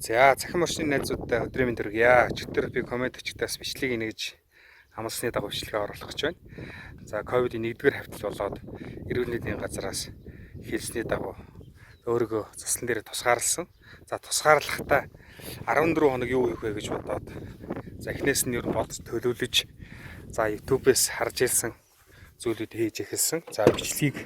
За, цахим орчны найзуудтай өдрийн мэнд хүргье. Өчигдөр би комед өчигдээс бичлэг инээж амлсны дагуу бичлэгээ оруулах гэж байна. За, ковидын 1-р хавтал болоод эрүүл мэндийн газараас хэлсний дагуу өөрийгөө цуслан дээр тусгаарлсан. За, тусгаарлахдаа 14 хоног юу хийх вэ гэж бодоод, за, эхнээс нь ер нь бодож төлөвлөж, за, YouTube-ээс харж ирсэн зүйлүүд хийж эхэлсэн. За, бичлэгийг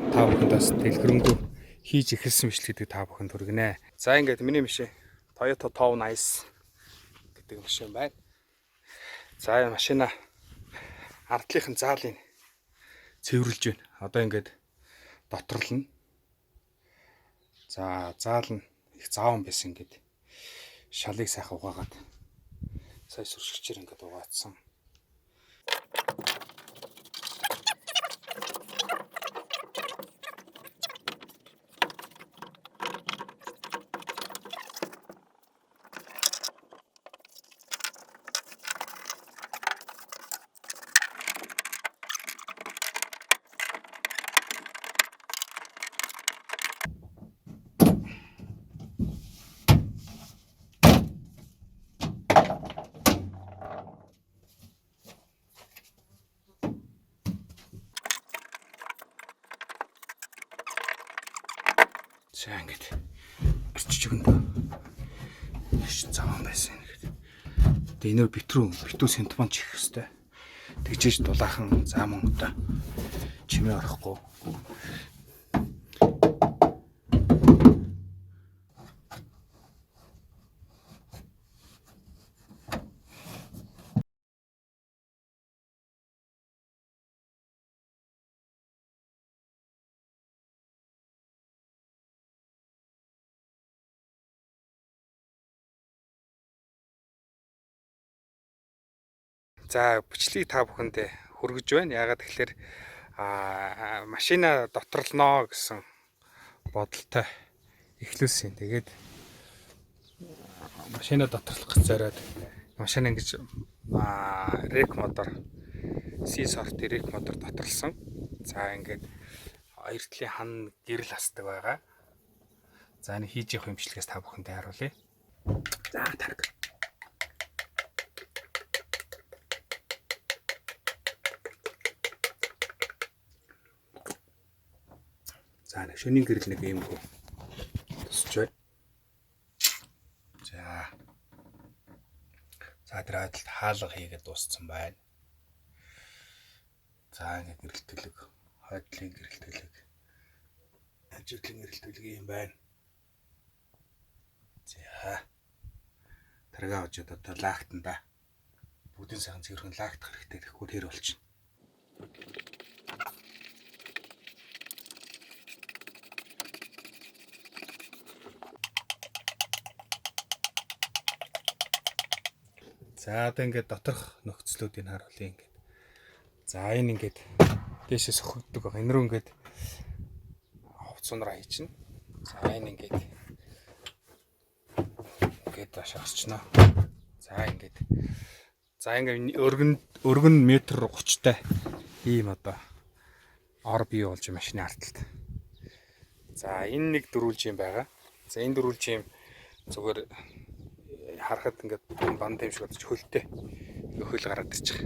та бүхэнд бас дэлгэрэнгүй хийж эхэлсэн бичлэгийг та бүхэнд хүргэнэ. За, ингээд миний машин Toyota Town Ice гэдэг машин байна. За, энэ машина ардлынхын заалыг цэвэрлж байна. Одоо ингээд доторлно. За, заал нь их зааван байсан, ингээд шалыг сайхан угаагаад сая сүршигчээр ингээд угаацсан. За, ингээд арчиж өгөндөө маш заван байсан ингээд. Тэгээ энээр битрүү битүү синтмонч их хэвээр. Тэгжээж дулаахан зам одоо чимээ орохгүй. За, бичлэгийг та бүхэндээ хүргэж байна. Яагаад тэгэхээр машина доторлноо гэсэн бодолтой эхлүүлсэн. Тэгээд машина доторлох гэж зориод машина ингэж рек мотор C sort рек мотор доторлсон. За, ингээд хоёр талын хан гэрэл хасдаг байгаа. За, энэ хийж явах юмчлэгээс та бүхэндээ харуулъя. За, тараг. За, нэг шөнийн гэрэл нэг ийм хөө тусч байна. За. За, тэр адилт хаалга хийгээд дууссан байна. За, ингээд гэрэл төлөг, хойдлын гэрэл төлөг, ажиглын гэрэл төлөг юм байна. За. Таргаа очоод одоо лагтанда бүгдийн сайхан цэвэрхэн лагтах хэрэгтэй, тэгэхгүй тэр болчихно. За, одоо ингээд доторх нөхцлүүдийг харуулъя ингээд. За, энэ ингээд дээшээ сөхөгддөг байгаа. Энэ рүү ингээд хувцуунараа хийчихнэ. За, энэ ингээд ингээд доош орчно. За, ингээд. За, ингээд өргөн метр 30-тай ийм одоо ор бий болж машины арталт. За, энэ нэг дөрвөлж юм байгаа. За, энэ дөрвөлж юм зүгээр харахад ингээд банд юм шиг болж хөлтэй хөл гараад ирчих.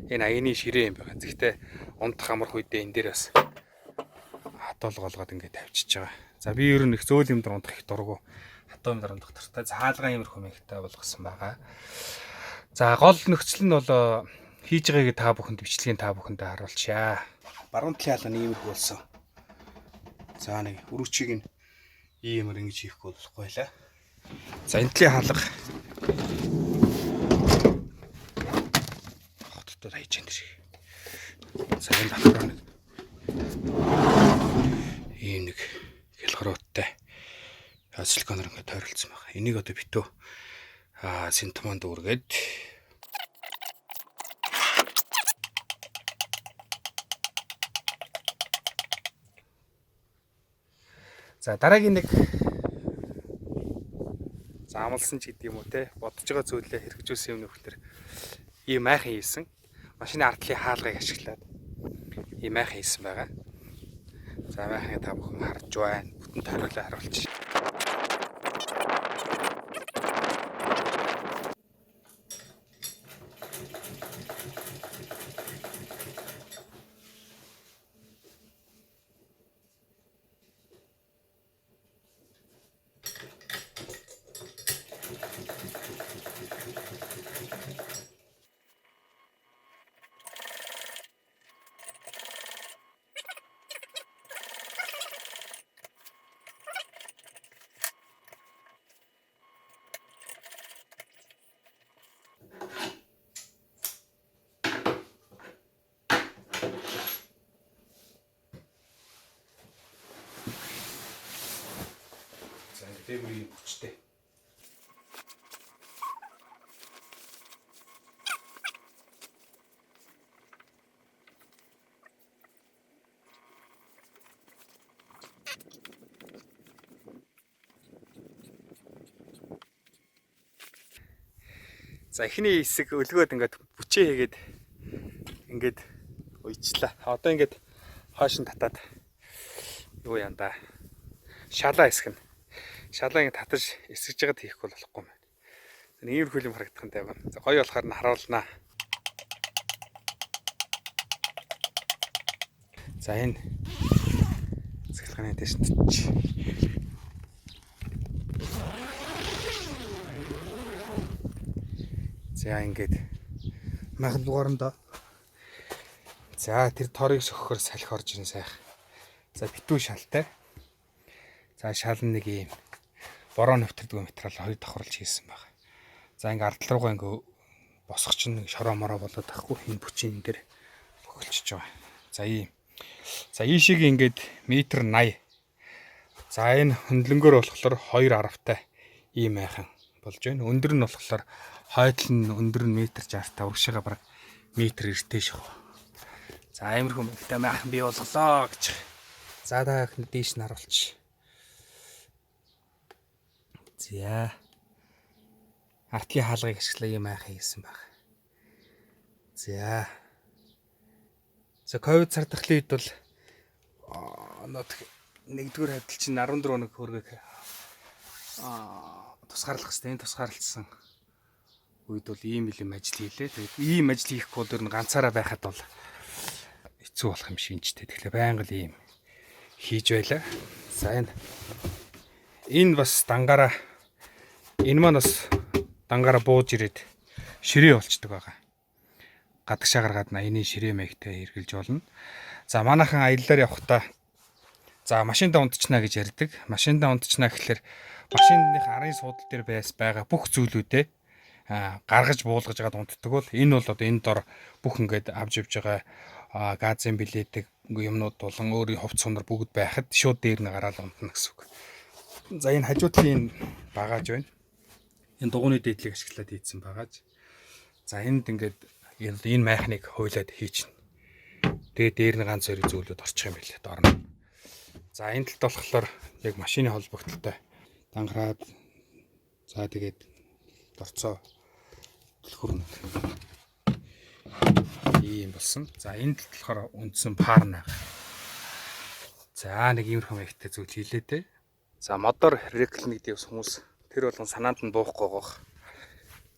Энэ аяны ширээ юм байгаа. Гэхдээ унтах амарх үедээ энэ дээр бас хатуулга болгоод ингээд тавьчихж байгаа. За, би ер нь их зөөл юм дээр унтах их дургу. Хатуу юм дээр унтах дуртай. За, хаалгаа иймэрхүү мэгтэй болгосон байгаа. За, гол нөхцөл нь бол хийж байгааг та бүхэнд бичлэгийн та бүхэндээ харуулчаа. Баруун талын хаалга нэг иймэрхүү болсон. За, нэг өрүүчийг нь иймэр ингэж хийхгүй болохгүй байлаа. За, энэ талын хаалга хоттой хийж энэ шиг. За, энэ дотор нэг ийм нэг хялгарууттай силиконоор ингээд тойролцсон байна. Энийг одоо битүү синтмон дүүргээд За, дараагийн нэг замлсан ч гэдэг юм уу те, бодож байгаа зүйлээ хэрэгжүүлсэн юм нөхлөр ийм майхан хийсэн. Машины ардлын хаалгыг ашиглаад ийм майхан хийсэн байгаа. За, майхныг та бүхэн харж байна. Бүтэн тойруулаа харуулчих. Дээгүүр ийм хүчтэй. За эхний хэсэг өлгөөд ингээд бүчээ хийгээд ингээд уйчлаа. Одоо ингээд хойш нь татаад юу яан да. Шалаа хэсэг нь. Шалаа ингээд татаж эсгэж байгаад хийхгүй болохгүй юм байна. Нэг иймэрхүү юм харагдах юм тайван. За гоё болохоор нь харуулнаа. За энэ цахилгааны дэш нь. За ингээд Махал дугааранда. За тэр торыг сөхөхөр салхи орж ирэн сайх. За битүү шалтай. За шал нь нэг ийм бороо нэвтэрдэг материал хоёр давхарлаж хийсэн байна. За ингээ ард руугаа ингээ босгоч чинь нэг шороо мороо болоод тахгүй энэ бүчийн дээр бохилчж байгаа. За ийм. За ийшийг ингээд метр 80. За энэ хөндлөнгөөр болохоор 2.10-тай ийм айхан болж байна. Өндөр нь болохоор хойдол нь өндөр нь метр 60 та урагшаага бараг метр 90-тэй ших. За иймэрхүү мэгтэй майхан бий болголоо гэж. За та бүхэн дээш нь харуулчих. За. Артлын хаалгыг ашиглаа ийм айхан хийсэн баг. За. За ковид цар тахлын үед бол нот нэгдүгээр хавьтал чинь 14 хоног хөргөх тусгаарлах хэвээр энэ тусгаарлалсан үед бол ийм л юм ажил хийлээ. Тэгээд ийм ажил хийхгүй бол ер нь ганцаараа байхад бол хэцүү болох юм шинжтэй. Тэгэхээр байнга л ийм хийж байлаа. За энэ бас дангаараа энэ маань бас дангаараа бууж ирээд ширээ болчдөг байгаа. Гадагшаа гаргаад энэ ширээ маягтай хэрглэж болно. За манайхан аяллаар явахдаа за машиндаа унтчихна гэж ярьдаг. Машиндаа унтчихна гэхлээр машиных арын суудал дээр байс байгаа бүх зүйлүүдээ гаргаж буулгаж агаад унтдаг бол энэ бол одоо энэ дор бүх ингээд авч явж байгаа газын билетэг юмнууд болон өөрийн хувц сунар бүгд байхад шууд дээр нь гараал унтна гэсэн үг. За энэ хажуу талын багаж байна. Энэ дугуйны дээдлийг ашиглаад хийсэн багаж. За энд ингээд энэ майхныг хуйлаад хийчихнэ. Тэгээ дээр нь ганц хоёр зүйлүүд орчих юм билээ доор нь. За энэ талд болохоор яг машины холбогдлолтой дангараад за тэгээд дорцоо түлхүүр нэг ийм болсон. За энэ талд болохоор үндсэн пар нэг. За нэг иймэрхүү маягтай зүйл хийлээ те. За модоор реклам гэдэг бас хүмүүс тэр болгон санаанд нь буухгүй гоох.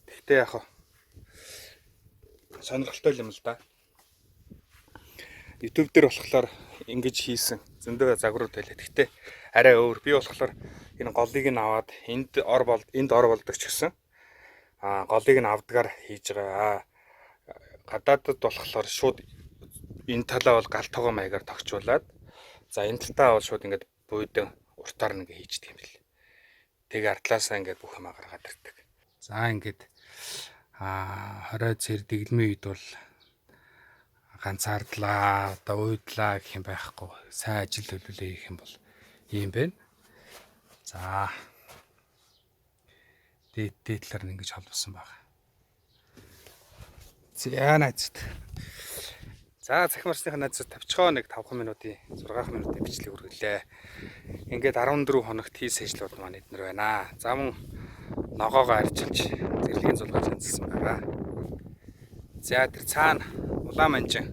Тэгтээ яг сонирхолтой юм л да. YouTube дээр болохоор ингэж хийсэн зөндөө загварууд байлаа. Тэгтээ арай өөр. Би болохоор энэ голыг нь аваад энд ор бол энд ор болдог ч гэсэн голыг нь авдгаар хийж байгаа. Гадаадд болохоор шууд энэ талаа бол гал тогоо маягаар тогтчуулаад за энэ талтаа бол шууд ингээд буудан уртаар нэг хийждэг юм бэл. Тэгээ ардлаасаа ингээд бүх юм гаргаад ирдэг. За ингээд 20 цэр дэглэмийн үед бол ганцаардлаа, одоо уйдлаа гэх юм байхгүй. Сайн ажил төлөвлөлөө хийх юм бол ийм байна. За дээд талаар нь ингэж холбосон байна. За найзууд. За цахимарсныхаа найзууд тавчхоо нэг 5 минутын 6 минутын бичлэг үргэлээ. Ингээд 14 хоногт хийс ажлууд маань эднэр байна. За мөн ногоогоо арчилж зэрлэгийн зулгаж янзлсан байгаа. За тэр цаана улаан манжин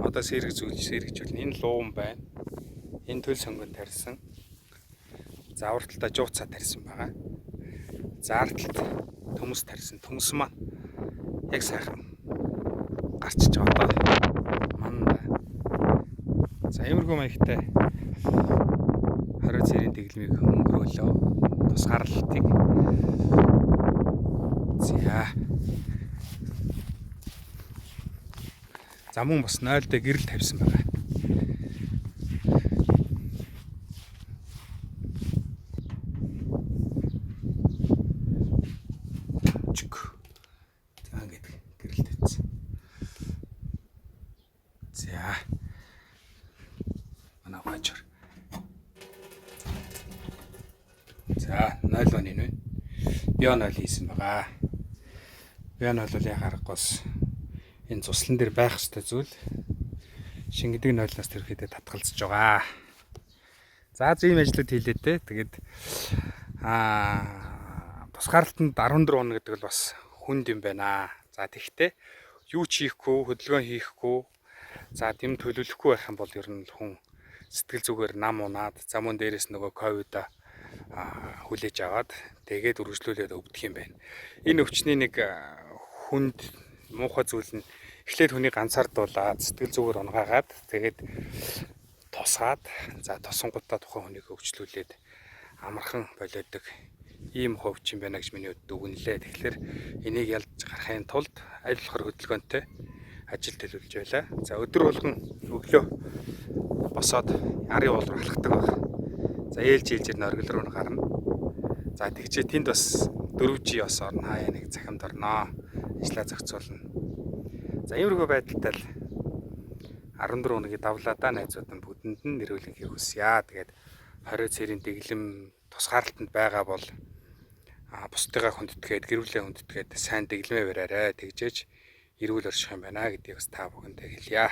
одоо сэрэг зүйлж сэрэгжүүл энэ луун байна. Энэ төл сонгон тарьсан. За авар талдаа жууцаа тарьсан байгаа. За ард талд төмөс тарьсан. Төмөс маань яг сайхан гарчиж байгаа одоо манда. За иймэрхүү маягтай 20 цэрийн дэглэмийг өнгөрөөлөө. Тусгаарлалтыг. За. За мөн бас 0 дээр гэрэл тавьсан байгаа. Чик. За ингээд гэрэл тавьсан. За. Манай хажуур. За 0 оны нэ. Био 0 хийсэн байгаа. Био 0 бол яг аргагүй бас энэ цуслан дээр байх ёстой зүйл. Шингэдэг 0-аас төрхөдөө татгалзаж байгаа. За ийм ажлууд хийлээ те. Тэгээд тусгаарлалтанд 14 хоног гэдэг бол бас хүнд юм байна. За тэгвэл юу ч хийхгүй, хөдөлгөөн хийхгүй, за тэм төлөвлөхгүй байх юм бол ер нь л хүн сэтгэл зүгээр нам унаад, за мөн дээрэс нөгөө ковид хүлээж аваад тэгээд үргэлжлүүлээд өвдөх юм байна. Энэ өвчний нэг хүнд муухай зүйл нь эхлээд хүний ганцаардуулаад сэтгэл зүгээр унгаагаад тэгээд тусгаад за тусангуудаа тухайн хүнийг өвчлүүлээд амархан болиодог ийм хувьч юм байна гэж миний хувьд дүгнэлээ. Тэгэхээр энийг ялж гарахын тулд аль болохоор хөдөлгөөнтэй ажил төлөвлөж байлаа. За өдөр болгон өглөө босоод арын уул руу алхдаг баг. За ээлж ээлжээр норгил руу гарна. За тэгчээ тэнд бас 4G бас орно, хаяа нэг цахимд орноо. Ажлаа зохицуулна. За иймэрхүү байдалтай л 14 хоногийн давлаадаа найзууд нь бүгдэнд нь нэрвэлэнхийг хүсье. Тэгээд 20 цэрийн дэглэм тусгаарлалтанд байгаа бол бусдыгаа хүндэтгээд, гэр бүлээ хүндэтгээд сайн дэглэмээ бариарай. Тэгжээж эрүүл орших юм байна гэдгийг бас та бүхэндээ хэлье.